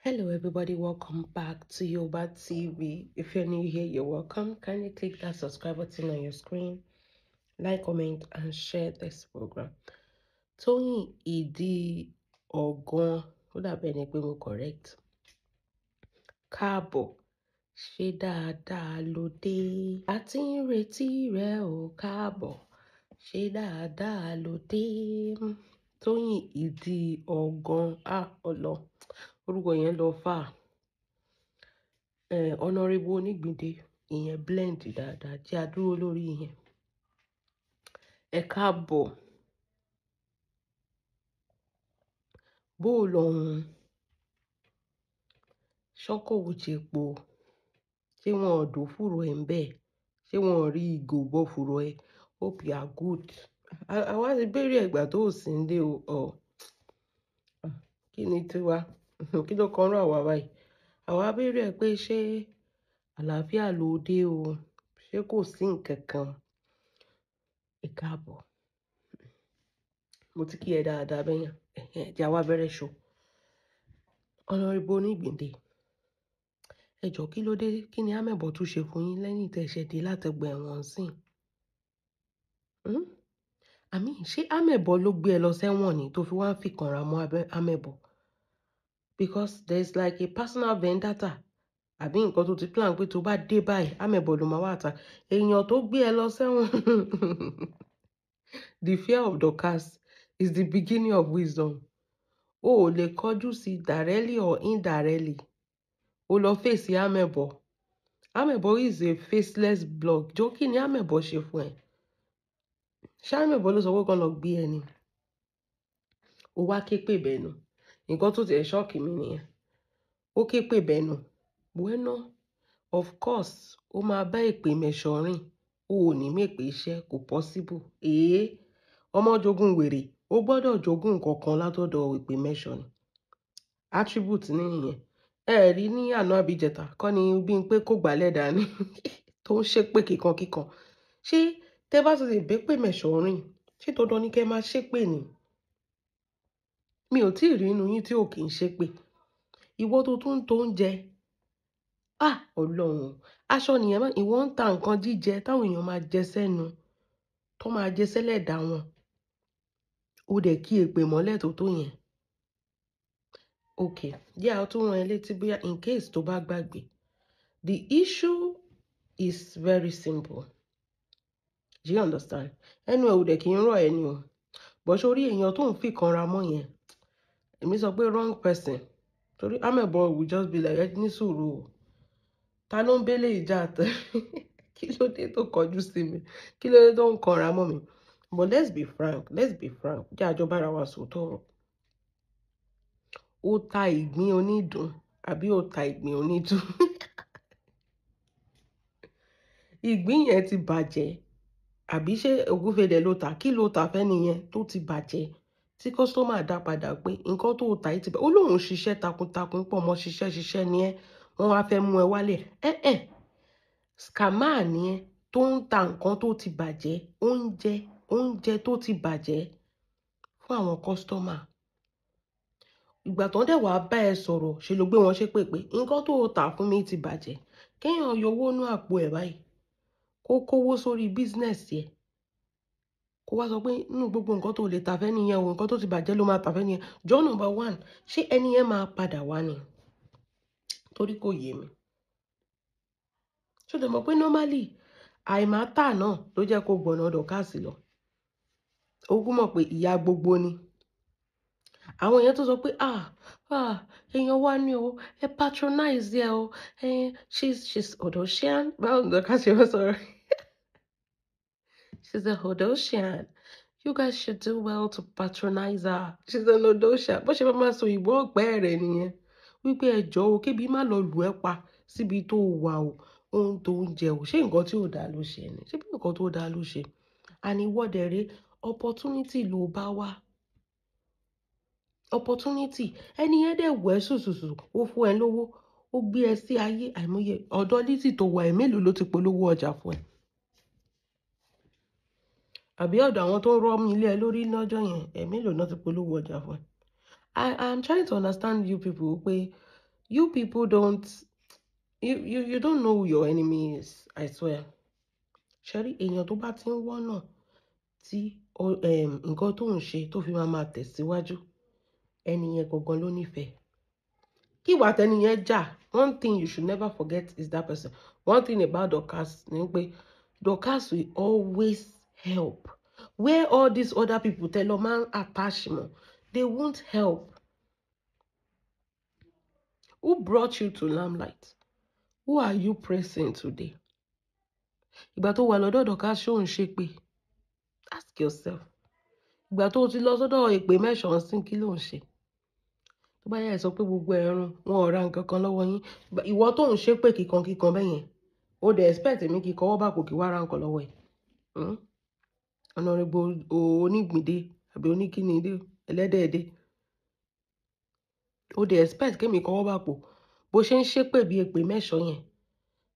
Hello everybody, welcome back to Yoba TV. If you're new here, you're welcome. Kindly click that subscribe button on your screen, like, comment, and share this program. Tóyìn Ìdí Ọ̀gán, ó dàbí ẹni pé mo correct. Káàbọ̀, ṣé dáadáa ló dé? A ti ń retí rẹ o, káàbọ̀, ṣé dáadáa ló dé? Tóyìn Ìdí Ọ̀gán, ah, ọlọ, orúkọ yẹn lọ fà. Honorable Onígbìndé, ìyẹn blend dáadáa, jẹ́ a dúró lórí ìyẹn. Ẹ káàbọ̀. Bó o lọ́hùn, ṣọ́kọ̀ ò ṣe po, ṣé wọn ò dò fúrò ẹ̀ ń bẹ́ẹ̀? Ṣé wọn ò rí ìgò bọ́ fúrò ẹ? Hope you are good. Àwa ti béèrè ẹ̀gbà tó ò sí nílé o. Ọ̀, kí ni tiwa? Kí ló kan rán àwa báyìí? Àwa béèrè ẹ pé ṣé àlàáfíà ló dé o? Ṣé kò sí ǹkan kan? Ẹ káàbọ̀. Mo ti kí ẹ dáadáa bẹ́yẹn. Ẹ̀hẹn, jẹ́ àwa bẹ̀rẹ̀ show. Honorable Onígbìndé, ẹ jọ̀ọ́ kí ló dé? Kí ni Amẹ̀bọ̀ tún ṣe fún yín lẹ́yìn tí ẹ ṣẹ̀ dé látọgbà ẹ̀wọ̀n sìn? Hmm? Àmì, ṣé Amẹ̀bọ̀ ló gbé ẹ lọ sẹ́wọ̀n ni tó fi wá ń fìkanra mọ́ Amẹ̀bọ̀? Because there's like a personal vendetta àbí nǹkan tó ti plan pé tó bá dé báyìí, Amẹ̀bọ̀ ló máa wá attack. Èèyàn tó gbé ẹ lọ sẹ́wọ̀n. The fear of Dorcas is the beginning of wisdom. O ò lè kọjú sí directly or indirectly. O lọ fèsì Amẹ̀bọ̀. Amẹ̀bọ̀ is a faceless blog. Jọ kí ni Amẹ̀bọ̀ ṣe fún ẹ? Ṣé Amẹ̀bọ̀ ló sọ pé kán lọ gbé ẹ ni? O wá ké pè bẹ́ẹ̀ nu. Nǹkan tó ti ẹ̀ ṣọ́ọ̀kì mi nìyẹn. Ó ké pè bẹ́ẹ̀ nu. Bueno, of course, ó máa bá èpè mẹ́ṣọ̀ rìn. O ò ní mèpè iṣẹ́, kò possible. Èé, ọmọ jogún wèrè, ó gbọ́dọ̀ jogún nǹkan kan látọ̀dọ̀ èpè mẹ́ṣọ̀ ni. Attribute ní ìyẹn. Ẹ rí ní àná àbíjẹta, kọ́ ni Bímpé kò gbálẹ̀ dání tó ń ṣépè kíkan kíkan. Ṣé tẹ́ bá ti lè bépè mẹ́ṣọ̀ rìn, ṣé dandan ni kí ẹ máa ṣépè ni? Mi ò tí ì rí inú yín tí ò kí ń ṣépè. Ìwọ tó tún ń to oúnjẹ. Ah, Ọlọ́run. Aṣọ nìyẹn máa, ìwọ ń ta nǹkan jíjẹ táwọn èèyàn máa jẹ sẹ́nu, tó máa jẹ sẹ́lẹ̀ dà wọ́n. Ó dẹ̀ kí èpè mọ́lẹ̀ tó tó yẹn. Okay, jẹ́ a tún rán ẹ létí bóyá in case tó bá gbàgbé. The issue is very simple. Do you understand? Ẹnu ẹ ò dẹ̀ kí ń rọ̀ ẹ ni o. But sórí èèyàn tó ń fi kanra mọ́ yẹn, èmi sọ pé wrong person. Torí Amẹ̀bọ̀ will just be like, ẹ ní sùúrù o. Ta ló ń bélé ìjà àtẹ? Kí ló dé tó kọjú sí mi? Kí ló dé tó ń kanra mọ́ mi? But let's be frank, let's be frank. Jẹ́ àjọ bára wa sòótọ́ ọ̀rọ̀. Ó ta ìgbín onídùn àbí ó ta ìgbín onídùn? Ìgbín yẹn ti bàjẹ́. Àbí ṣé ògúnfẹ̀dẹ̀ ló ta? Kí ló ta fẹ́ nìyẹn tó ti bàjẹ́? Tí customer dá padà pé nǹkan tó ta yìí ti bàjẹ́. Ó lóun ṣiṣẹ́ takuntakun pọ̀ mọ́ ṣiṣẹ́ ṣiṣẹ́ ni ẹ́. Wọ́n wá fẹ́ mú ẹ wálẹ̀. Ẹ́ scammer ni ẹ́ tó ń ta nǹkan tó ti bàjẹ́. Oúnjẹ, oúnjẹ tó ti bàjẹ́ fún àwọn customer. Ìgbà tó ń dẹ̀ wá bá ẹ sọ̀rọ̀, ṣe ló gbé wọn ṣépè pé nǹkan tó ta fún mi ti bàjẹ́. Kéèyàn yọ owó nú àpò ẹ̀ báyìí. Kó kówó sórí business ẹ̀. Kó wá sọ pé nínú gbogbo nǹkan tó lè ta fẹ́ nìyẹn o, nǹkan tó ti bàjẹ́ ló máa ta fẹ́ nìyẹn. Jọ́ number one, ṣé ẹni yẹn máa padà wá ni? Torí kò yé mi. Ṣé o dẹ̀ mọ̀ pé normally, àìmátà náà ló jẹ́ kó gbọ̀nà Dorcas lọ. Ó kú mọ̀ pé ìyá gbogbo ni. Àwọn èèyàn tó sọ pé ah, ah, èèyàn wá ní o, ẹ patronize ẹ o, ẹ she's Odosian. Báwo ni Dorcas ṣe fẹ́ sọ̀rọ̀? She's a Odosian. You guys should do well to patronize her. She's an Odosian. Bó ṣe máa sọ òyìnbó ọ̀pẹ rẹ̀ nìyẹn. Wípé ẹ jọ̀ọ́ o, kébi má lọ lù ẹ́ pa síbi tó wà o, ohun tó ń jẹ o. Ṣé nǹkan tí ò dáa ló ṣe ni? Ṣé bí nǹkan tó dáa ló ṣe? Àní ìwọ dẹ̀ rèé, opportunity ló bá wá. Opportunity. Ẹni yẹn dẹ̀ wẹ̀ sùsùsù, ó fún ẹ lówó, ó gbé ẹ sí ayé àìmọye. Ọ̀dọ̀ Lizzy tó wà ẹ̀ mélòó ló ti polówó ọjà fún ẹ? Àbí ọ̀dọ̀ àwọn tó ń rọ́ mi ilé ẹ lórí lọ́jọ́ yẹn, ẹ̀ mélòó náà ti polówó ọjà fún ẹ? I am trying to understand you people pé You people don't, you don't know who your enemy is, I swear. Ṣẹ́rí, èèyàn tó bá ti ń wọ́nà tí nǹkan tó ń ṣe tó fi máa máa tẹ̀síwájú, ẹni yẹn gangan ló nífẹ̀ẹ́. Kí ìwà tẹni yẹn jà, one thing you should never forget is that person. One thing about Dorcas ni pé Dorcas will always help. Where all these other people tell lọ máa ń attach mọ́, they won't help. Who brought you to limelight? Who are you pressing today? Ìgbà tó wà lọ́dọ̀ Dorcas, ṣó ń ṣe pé? Ask yourself. Ìgbà tó ti lọ sọ́dọ̀ èpè mẹ́sàn-án sí, kí ló ń ṣe? Tó bá yá, ẹ sọ pé gbogbo ẹ̀rùn wọn ò ra nǹkan kan lọ́wọ́ yín. Ìwọ tó ń ṣe pé kíkan kíkan bẹ́yẹn, ó dẹ̀ expect mi kí kọ́wọ́ bá kò kí wá ra nǹkan lọ́wọ́ ẹ̀. Honorable onígbìndé àbí oníkínídé ẹlẹ́dẹ̀ẹ́dẹ́. Ó dẹ̀ expect kémi kọ́wọ́ bá pò bó ṣe ń ṣépè bí èpè mẹ́sàn-án yẹn.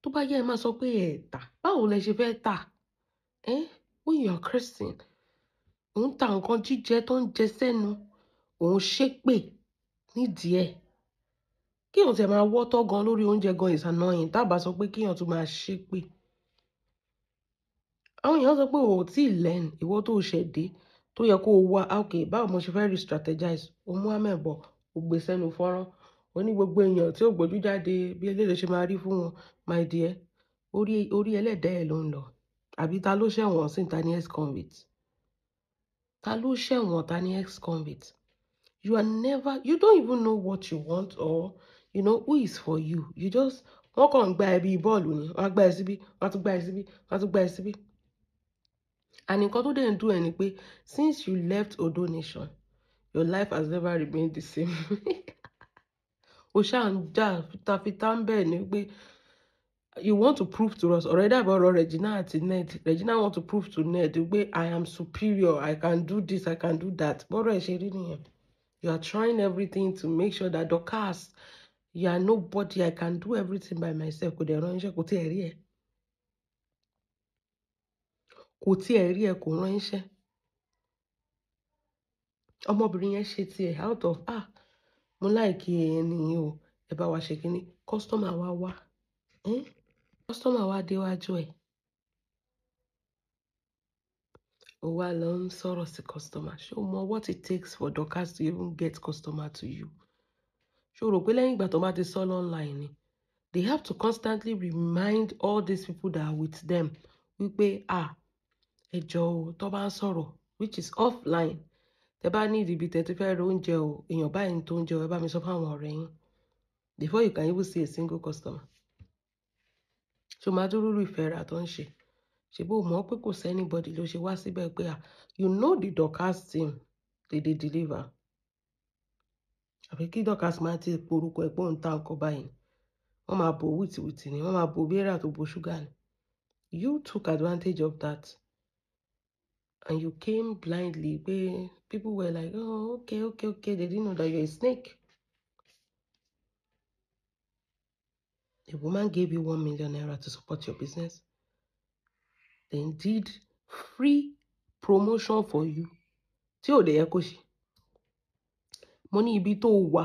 Tó bá yá, ẹ máa sọ pé ẹ tà. Báwo lẹ ṣe fẹ́ tà? Eh? When you are Christian, òun ta nǹkan jíjẹ tó ń jẹ sẹ́nu, òun ṣépè nídìí ẹ̀. Kéèyàn tẹ̀ máa wọ́tọ́ gan lórí oúnjẹ gan is annoying. Tá bá sọ pé kéèyàn tún máa ṣépè. Àwọn èèyàn sọ pé o ò tíì learn, ìwọ tó ṣẹ̀ dé, tó yẹ kó o wá, okay, báwo mo ṣe fẹ́ re-strategize? O mú àmẹ̀bọ̀, o gbé sẹ́nu fọ́nrán. O ní gbogbo èèyàn tí ó gbójú jáde bí eléyìí ṣe máa rí fún wọn, my dear. Orí ẹlẹ́dàá ẹ̀ ló ń lọ. Àbí ta ló ṣẹ̀wọ̀n sí, ta ní ex-convict? Ta ló ṣẹ̀wọ̀n, ta ní ex-convict? You are never, you don't even know what you want or you know who is for you. You just, wọ́n kàn ń gbá ẹ bí bọ́ọ̀lù ni. Wọ́n á gbá ẹ síbí, wọ́n á tún gbá ẹ síbí, wọ́n á tún gbá ẹ síbí. And nǹkan tó dẹ̀ ń dùn ẹ́ ni pé since you left Odo Nation, your life has never remained the same. O ṣáà ń jà fitafita ń bẹ̀ ni pé you want to prove to us. Ọ̀rọ̀ ẹ dàbí ọ̀rọ̀ Regina àti Ned. Regina want to prove to Ned pé I am superior, I can do this, I can do that. Bọ́rọ̀ ẹ̀ ṣe rí nìyẹn. You are trying everything to make sure that Dorcas, you are nobody, I can do everything by myself. Kò dẹ̀ ránṣẹ́, kò tí ẹ̀ rí ẹ. Kò tí ẹ̀ rí ẹ, kò ránṣẹ́. Ọmọbìnrin yẹn ṣe tiẹ̀ out of, ah, mo like ẹni yìí o, ẹ bá wa ṣe kíní. Customer wa wá. Eh? Customer wa déwájú ẹ̀. Ó wá lọ ń sọ̀rọ̀ sí customer. Ṣé o mọ what it takes for Dorcas to even get customer to you? Ṣé o rò pé lẹ́yìn ìgbà tó bá ti sọ online ni? They have to constantly remind all these people that are with them wípé, ah, ẹ jọ̀ọ́ o, tó bá ń sọ̀rọ̀, which is offline. Tẹ bá ní ibi tẹ ti fẹ́ ra oúnjẹ o, èèyàn báyìí ń tó oúnjẹ o, ẹ bá mi sọ fún àwọn ọ̀rẹ́ yín. Before you can even see a single customer. Ṣé o máa dúró ìfẹ́ ra tó ń ṣe? Ṣé bó mọ̀ pé kò sí anybody ló ṣe wá síbẹ̀ pé, ah, you know the Dorcas team, they dey deliver. Àbí kí Dorcas máa ti porúkọ ẹ̀ pé òun ta nǹkan báyìí. Wọ́n máa bò wìtìwìtì ni, wọ́n máa bò bí èèrà tó bo ṣúgà ni. You took advantage of that. And you came blindly pé people were like, oh, okay. They didn't know that you're a snake. The woman gave you ₦1 million to support your business. Then did free promotion for you. Tí ò dẹ̀ yẹ kó ṣe. Mo ní ibi tó wà,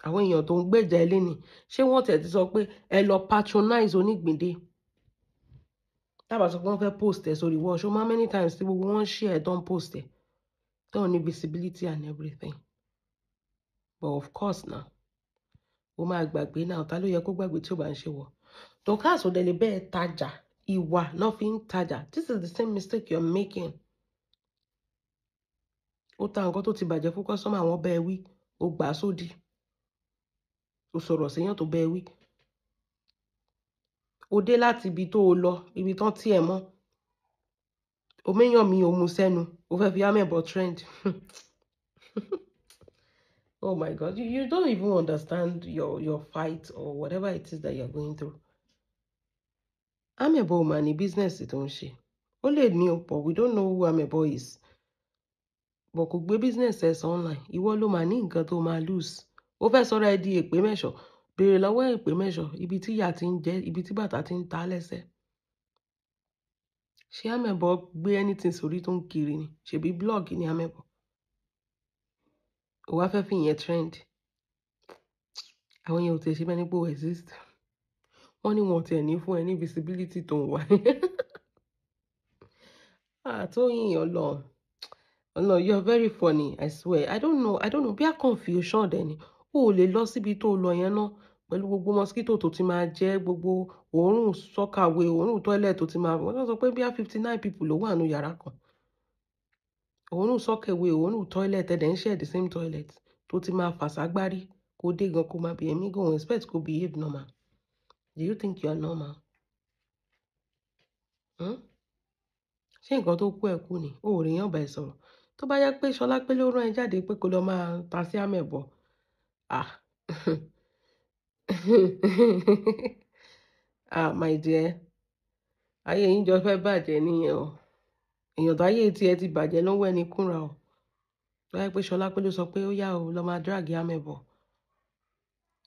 àwọn èèyàn tó ń gbèjà ilé ni. Ṣé wọ́n tẹ̀ ti sọ pé ẹ lọ patronize onígbìndé? Tá bá sọ pé wọ́n fẹ́ post ẹ sórí wall, ṣé o mọ how many times tí gbogbo wọn share ẹ tó ń post ẹ? Tó ní visibility and everything. But of course now, o máa gbàgbé náà. Ta ló yẹ kó gbàgbé tí ó bá ń ṣe wọ̀? Dorcas ò dẹ̀ lè bẹ́ẹ̀ tajà. Ìwà náà fi ń tajà. This is the same mistake you're making. Ó ta nǹkan tó ti bàjẹ́ fún customer, àwọn bẹ́ẹ̀ wí, ó gbà á sódì. Ó sọ̀rọ̀ séyàn tó bẹ́ẹ̀ wí. Ó dé láti ibi tó o lọ, ibi tán tí ẹ mọ́. O méyàn mi ò mú sẹ́nu, o fẹ́ fi amẹ̀bọ̀ trend. Oh my God, you don't even understand your fight or whatever it is that you're going through. Amẹ̀bọ̀ ò mà ní business tó ń ṣe. Ó lè ní o, but we don't know who Amẹ̀bọ̀ is. But kò gbé business ẹ̀ sọ online. Ìwọ ló máa ní nǹkan tó máa lose. Ó fẹ́ sọ̀rọ̀ ẹ di èpè mẹ́ṣọ̀. Béèrè lọ́wọ́ èpè mẹ́ṣọ̀, ibi tí ìyà ti ń jẹ, ibi tí bàtà ti ń ta lẹ́sẹ̀. Ṣé Amẹ̀bọ̀ gbé anything sórí tó ń kiri ni? Ṣebí blog ni Amẹ̀bọ̀. Ó wá fẹ́ fi ìyẹn trend. Àwọn yẹn ò tiẹ̀ ṣe bẹ́ẹ̀ ní pé ó exist. Wọ́n ní wọn ò tiẹ̀ ní fún ẹ ní visibility tó ń wá. Ah, Tóyìn Ọlọ́run. Ọlọ́run, you are very funny, I swear. I don't know, I don't know. Bí a confusion dẹ̀ ni. O ò lè lọ síbi tó lọ yẹn náà pẹ̀lú gbogbo mosquito tó ti máa jẹ́, gbogbo òórùn sọ́kàwé, òórùn toilet tó ti máa. Wọ́n sọ pé bí a 59 people ló wà nínú yàrá kan. Òórùn sọ́kàwé, òórùn toilet, ẹ̀ dẹ̀ ń share the same toilet tó ti máa fà ságbárí. Kó dé gan kó máa bí ẹ̀mí gan expect kó behave normal. Do you think you are normal? Hmm? Ṣé nǹkan tó kú ẹ kú ni? O ò rí yàn bá ẹ sọ̀rọ̀. Tó bá yẹ pé Ṣọlá pé ló rán ẹ jáde pé kó lọ máa ta sí àmẹ̀bọ̀. Ah. Ah, my dear. Ayé yín jọ fẹ́ bàjẹ́ nìyẹn o. Èèyàn tó ayé tí ẹ ti bàjẹ́ ló ń wẹ́ni kúnra o. Tó bá yẹ pé Ṣọlá pé ló sọ pé ó yá o, lọ máa drag àmẹ̀bọ̀.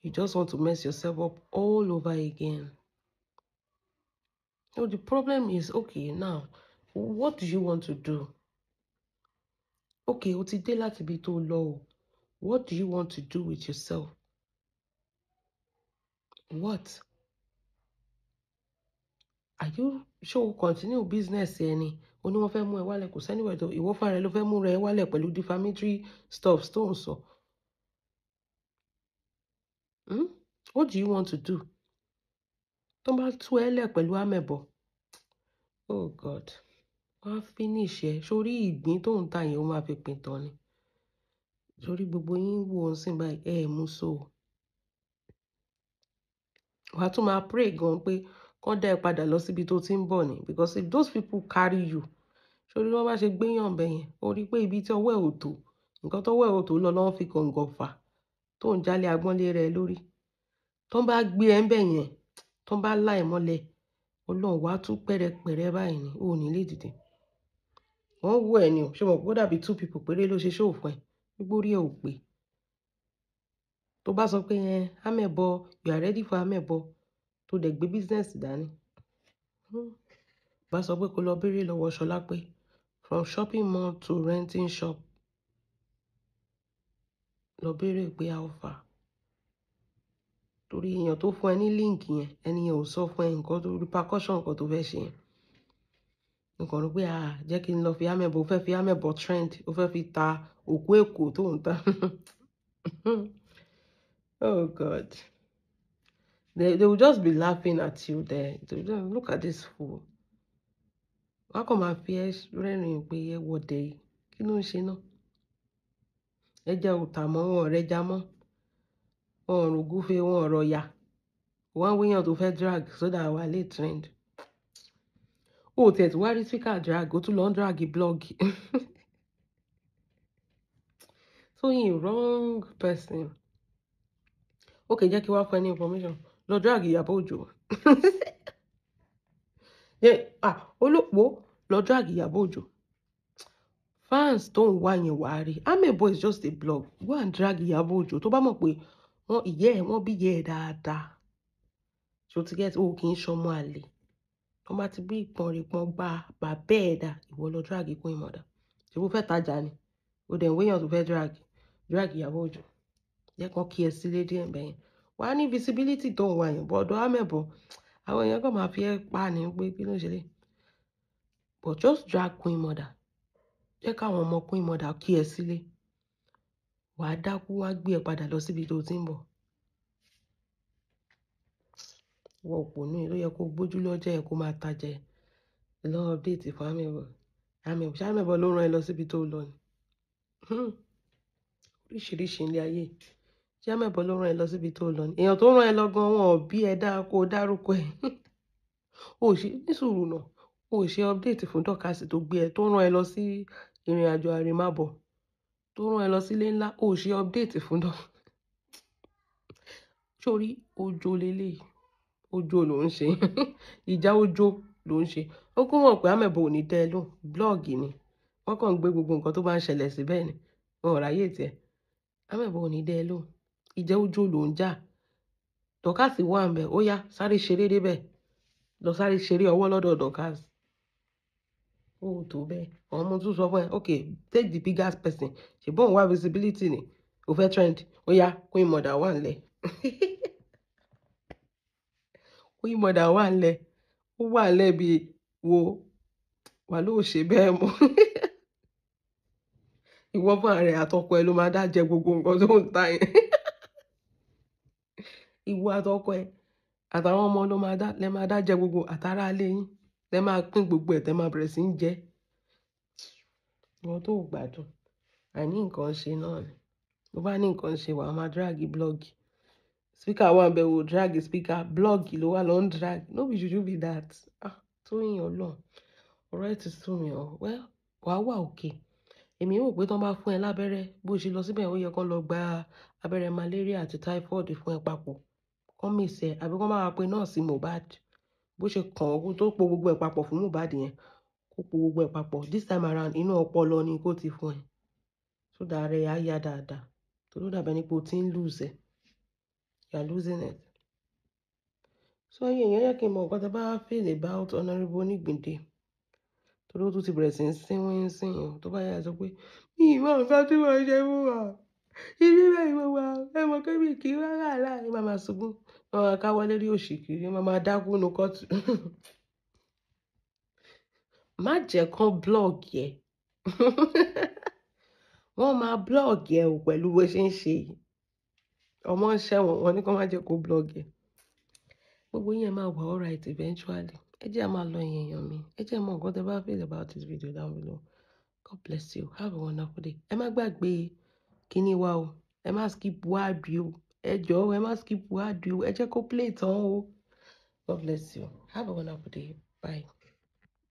You just want to mess yourself up all over again. So the problem is, okay, now, what do you want to do? Okay, o ti dé láti ibi tó lọ o. What do you want to do with yourself? What? Are you sure continue business ẹ ni? O ní wọ́n fẹ́ mú ẹ wálẹ̀, kò sẹ́ni wẹ̀ tó ìwọ fúnra rẹ ló fẹ́ mú rẹ wálẹ̀ pẹ̀lú defamatory stuff tó ń sọ. Hmm? What do you want to do? Tó bá tú ẹ lẹ̀ pẹ̀lú àmẹ̀bọ̀. Oh God. Wọ́n á finish ẹ. Sórí ìgbín tó ń ta yẹn, ó máa fi pin tán ni. Sórí gbogbo yín wò ó sìn báyìí, ẹ mú so. Wà á tún máa pray gan pé kán dá ẹ padà lọ síbi tó ti ń bọ̀ ni. Because if those people carry you, sórí wọ́n bá ṣe gbéyàn bẹ́ẹ̀ yẹn, ó rí pé ibi tí ọwọ́ ẹ̀ ò tó, nǹkan tó ọwọ́ ẹ̀ ò tó lọ lọ́ fi gọ̀ǹgọ̀ fà tó ń jálẹ̀ agbọ́nlé rẹ lórí. Tó bá gbé ẹ ń bẹ̀ yẹn, tó bá lá ẹ mọ́lẹ̀, Ọlọ́run wá tú pẹ́rẹpẹ̀rẹ báyìí ni, ó ò ní lè dìde. Wọ́n wò ẹ ni o, ṣé o mọ̀ pé ó dàbí two people péré ló ṣe show fún ẹ, gbogbo orí ẹ ò pé. Tó bá sọ pé ẹ àmẹ̀bọ̀, you are ready for àmẹ̀bọ̀, tó dẹ̀ gbé business dání. Bá sọ pé kó lọ béèrè lọ́wọ́ Ṣọlá pé from shopping mall to renting shop. Lọ béèrè pé how far. Torí èèyàn tó fún ẹ ní link yẹn, ẹni yẹn ò sọ fún ẹ nǹkan tó repercussion nǹkan tó fẹ́ ṣe yẹn. Nǹkan rò pé ah, jẹ́ kí n lọ fi àmẹ̀bọ̀, ó fẹ́ fi àmẹ̀bọ̀ trend, ó fẹ́ fi ta òkú èkó tó ń ta. Oh God. They will just be laughing at you there. They will just, look at this fool. Wọ́n á kàn máa fi ẹ́ rẹ́rìn-ín pé ẹ wọ̀dẹ̀ yìí. Kí ló ń ṣe náà? Ẹja ò tà mọ́, wọn ò rẹja mọ́. Wọn ò rògúfe, wọn ò rọ̀yà. Wọ́n á wéyàn tó fẹ́ drag so that wà lè trend. O ò tiẹ̀ tí wá rí speaker drag, o tún lọ ń drag blog. Tóyìn, wrong person. Okay, jẹ́ kí wá fún ẹ ní information. Lọ drag Ìyábọ̀ Òjó. Yeah, ah, olóòpó, lọ drag Ìyábọ̀ Òjó. Fans tó ń wá yẹn wá rí. Amebo is just a blog. Go and drag Ìyábọ̀ Òjó. Tó bá mọ̀ pé wọ́n ìyẹ́ ẹ̀, wọ́n bí ìyẹ́ ẹ̀ dáadáa. So to get, o kì í ṣọmọ àlè. Wọ́n bá ti bí ìpọ́nrìpọ́n gba bàbá ẹ̀ dà, ìwọ lọ drag Queen Mother. Ṣé o fẹ́ tajà ni? O dẹ̀ ń wéyàn tó fẹ́ drag. Drag Ìyábọ̀ Òjó. Jẹ́ kán kí ẹ sílé díẹ̀ bẹ́yẹn. Wà á ní visibility tó ń wá yẹn, but ọ̀dọ̀ Amebo, àwọn èèyàn kan máa fi ẹ́ pa ni pé kí ló ń ṣe lé. But just drag Queen Mother. Jẹ́ káwọn ọmọ Queen Mother kí ẹ sílé. Wà á dákú, wá gbé ẹ padà lọ síbi tó ti ń bọ̀. Wọ òpònú yìí ló yẹ kó gbójú lọ́jọ́ ẹ kó máa tajà ẹ. Lọ update fún Amebo. Amebo, ṣé Amebo ló rán ẹ lọ síbi tó lọ ni? Oríṣiríṣi ilé ayé. Ṣé Amebo ló rán ẹ lọ síbi tó lọ ni? Èèyàn tó rán ẹ lọ gan wọn ò bí ẹ dá kó dárúkọ ẹ. O ṣe ní sùúrù náà. O ṣe update fún Dorcas tó gbé ẹ, tó rán ẹ lọ sí ìrìnàjò àrèmábọ̀, tó rán ẹ lọ sílé ńlá. O ṣe update fún Dorcas. Sórí ojo leléyìí. Ojo ló ń ṣe. Ìjà ojo ló ń ṣe. Ó kún mọ̀ pé Amebo ò ní dẹ́ ẹ lóhùn. Blog ni. Wọ́n kàn ń gbé gbogbo nǹkan tó bá ń ṣẹlẹ̀ síbẹ̀ ni. Wọn ò ráyè tiẹ̀. Amebo ò ní dẹ́ ẹ lóhùn. Ìjà ojo ló ń jà. Dorcas wà ń bẹ̀. Ó yá, sáré ṣeré débẹ̀. Lọ sáré ṣeré ọwọ́ lọ́dọ̀ Dorcas. Ó tó bẹ́ẹ̀. Àwọn ọmọ tún sọ fún ẹ, okay, take the biggest person. Ṣèbí òun wá visibility ni. O fẹ́ trend. Ó yá, Queen Mother wà nílẹ̀. Queen Mother wà ńlẹ̀, ó wà ńlẹ̀ bí wo wà ló ṣe bẹ́ẹ̀ mọ́. Ìwọ fún ààrẹ àtọkọ ẹ ló máa dá jẹ gbogbo nǹkan tó ń ta yẹn. Ìwọ àtọkọ ẹ àtàwọn ọmọ ló máa dá lẹ máa dá jẹ gbogbo àtàrà alé yín, lẹ máa pín gbogbo ẹ̀ tẹ máa bẹ̀rẹ̀ sí í jẹ. Ìwọ tó ò gbádùn, àìní nǹkan ṣe náà ni. Tó bá ní nǹkan ṣe, wàá máa drag blog. Speaker wà ńbẹ̀ wò, drag speaker, blog ló wà lọ ń drag. No be juju be that. Ah, Tóyìn Ọlọ́run, ọ̀rọ̀ ẹ ti sú mi o. Well, wàá wà okay. Èmi rò pé tí wọ́n bá fún ẹ lábẹ́rẹ́, bó ṣe lọ síbẹ̀, ó yẹ kó lọ gba abẹ́rẹ́ malaria àti typhoid fún ẹ papọ̀. Kán miss ẹ, àbí kán máa pe nọ́ọ̀sì Mohbad. Bó ṣe kàn ó tó po gbogbo ẹ̀ papọ̀ fún Mohbad yẹn, kó po gbogbo ẹ̀ papọ̀. This time around, inú ọpọlọ ni kó ti fún ẹ. So that ara ẹ á yá dáadáa. Torí ó dàbí ẹni pé o ti ń lose ẹ. You are losing it. So ẹ̀yin èèyàn, yẹ kí n mọ nǹkan tí ẹ bá feel about Honourable Onígbìndé. Torí ó tún ti bẹ̀rẹ̀ sí í sínwín sìn o. Tó bá yá, ẹ sọ pé mi ì mọ nǹkan tí mo ṣe fún wa. Ibi bẹ́ẹ̀ ni mo wà. Ẹ mọ̀ pé mi kì í wá wàhálà. Ẹ máa máa sunkún. Ẹ máa káwọ́ lérí òṣì kiri. Ẹ máa máa dákú nínú kóòtù. Má jẹ́ kán blog ẹ. Wọ́n máa blog ẹ o pẹ̀lú bó ṣe ń ṣe yìí. Ọmọ ń ṣẹ̀wọ̀n, wọ́n ní kó má jẹ́ kó blog ẹ. Gbogbo yín ẹ máa wà alright eventually. Ẹ jẹ́ a máa lọ, ẹ̀yin èèyàn mi. Ẹ jẹ́ mọ nǹkan tí ẹ bá feel about this video down below. God bless you. Have a wonderful day. Ẹ má gbàgbé kíní wa o. Ẹ má skip wáàdì o. Ẹ jọ̀ọ́, ẹ má skip wáàdì o. Ẹ jẹ́ kó play tán o. God bless you. Have a wonderful day. Bye.